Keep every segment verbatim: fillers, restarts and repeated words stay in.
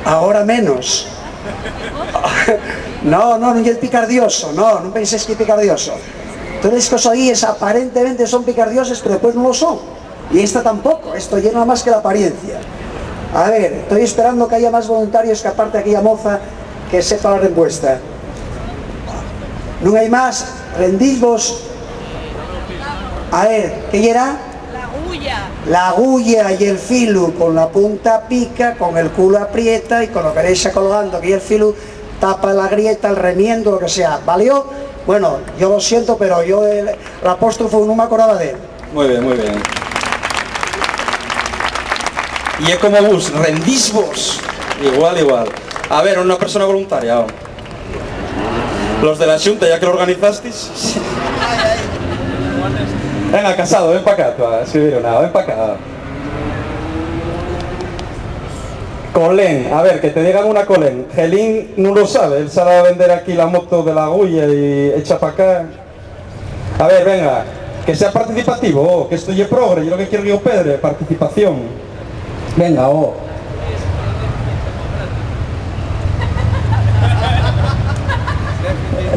Agora menos. No, no, nun ye picardioso, no, nun penséis que ye picardioso. Todes esas cosaíes aparentemente son picardioses, pero después nun lo son. Y esta tampoco, esto ye nada más que la apariencia. A ver, estoy esperando que haya más voluntarios que aparte aquella moza que sepa la respuesta. ¿Nun hai más? ¿Rendísvos? A ver, ¿qué yera? L'aguya. L'aguya y el filu, con la punta pica, con el culo aprieta y con lo que dexa colgando aquí el filu, tapa la grieta, el remiendo, lo que sea. ¿Valió? Bueno, yo lo siento, pero yo el, el apóstrofo nun me acordaba de él. Muy bien, muy bien. Y es como vos, rendís vos. Igual, igual. A ver, una persona voluntaria, oh. Los de la Xunta, ya que lo organizasteis. Venga, Casado, ven pa' acá, tú, a escribir una, ven pa' acá. Colén, a ver, que te digan una, Colén. Gelín no lo sabe, él se va a vender aquí la moto de la aguya y echa pa' acá. A ver, venga, que sea participativo, oh, que esto ye progre, yo lo que quiero yo, Pedre, participación. Venga, oh.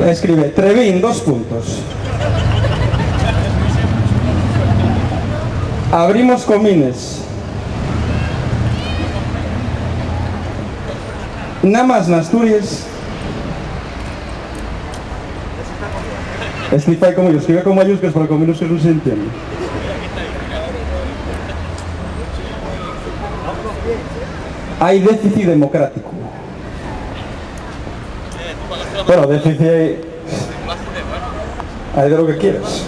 Escribe, Trevín, dos puntos. Abrimos comines. Nada más en Asturias. Este fai como yo, escribe con mayúsculas, pero con minúsculas no se entiende. Hay déficit democrático. Bueno, déficit hay, hay de lo que quieras.